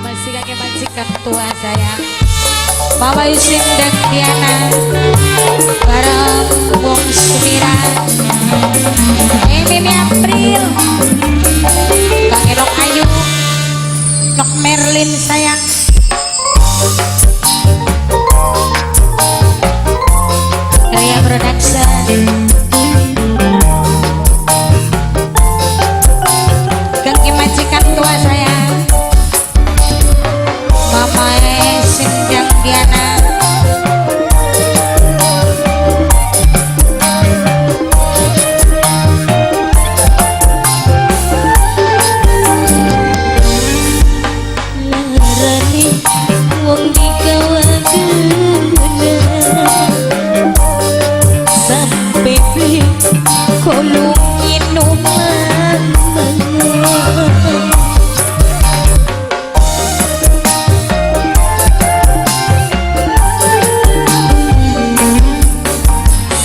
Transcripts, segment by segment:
Masih kakek majikan tua sayang. Mama Yusin dan Diana bareng wong Sumiran. Mimi April, Kang Enok Ayu, Nok Merlin sayang. Ria Production. Kangge majikan tua sayang. Mama Sindang Diana. Larane wong digawa sampe beli kolung minuman.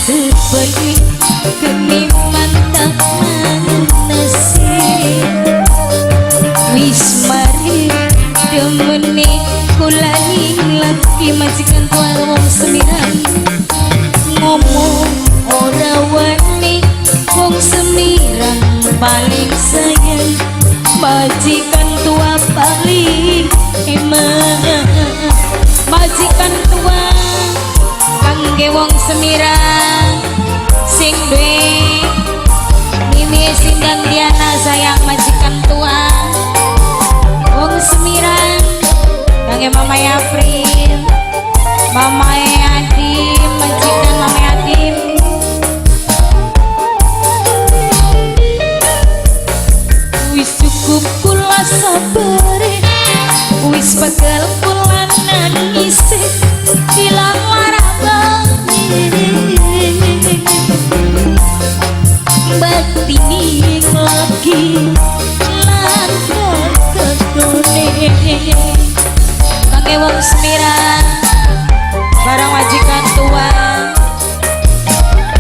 Sebeli geni mantap nasi wis mari demene kula ning laki majikan tua wong Semirang ngomong ora wani wong Semirang paling sayang majikan tua paling emang Majikan tua kangge wong Semirang sing duwe Mimi Sindang Diana sayang majikan tua wong Semirang kangge Mama April, Mama Adim, majikan Mama Adim. Wis cukup kula sabare wis pegel kula nangis ilang lara batini lagi langkah ketone. Kangge wong Semirang barang majikan tua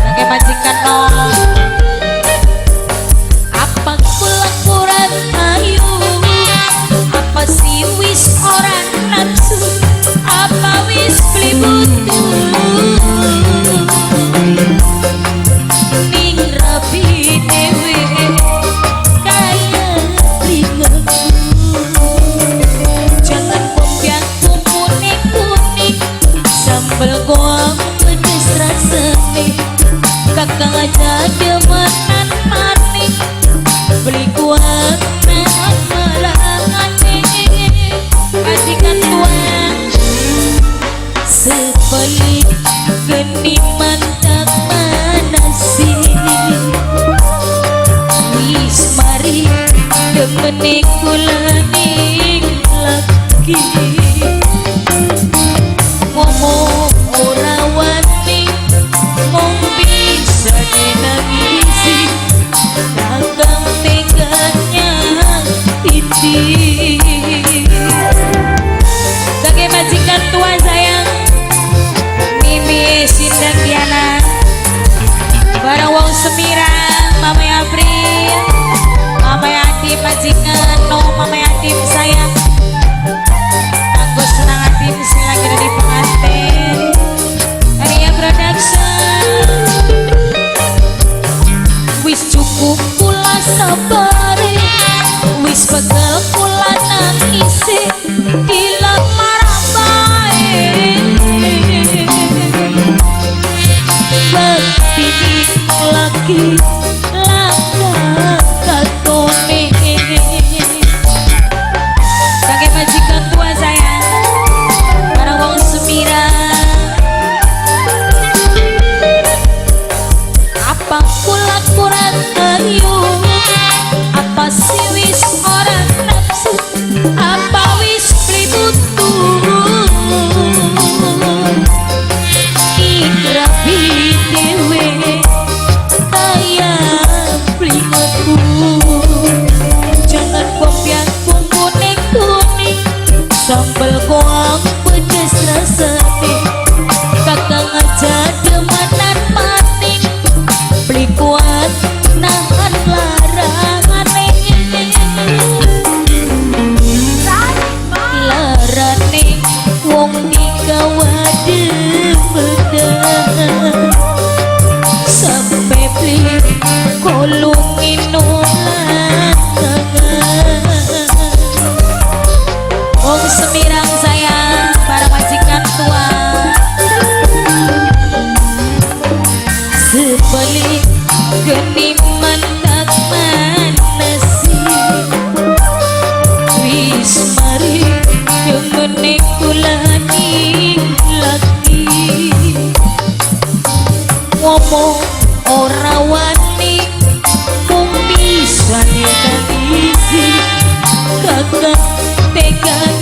kangge majikan nom. Apa kula kurang ayu, apa si wis ora nafsu, apa wis beli butuh ning rabi dewe kaya plingaku. Jangan pompian kumpune kuning sambel goang pedes rasane kakang aja demenan maning beli kuat nahan marangane Majikan tua sebeli geni mantap mana sih wis mari demene kula ning laki ngomong ora wani mung bisa dinangisi kakang teganya titi. Kangge majikan tua sayang Mimi Sindang Diana bareng wong Semirang Mama April, Mama Adim majikan no Mama Adim sayang kanggo senang Adim sing lagi dari pengantin Ria Production. Wis cukup kula sabare wis pegel kula nangise dilamar bae batini lagi langkah katone. Kangge majikan tua sayang bareng wong Semirang. Apa kula kurang ayu, apa si wis ora nafsu, apa wis beli butuh ikrabi dewe kaya plingaku. Jangan pompian kumpune kuning sambel goang pedes rasane kakang aja demenan maning beli kuat nahan larangane. Tega.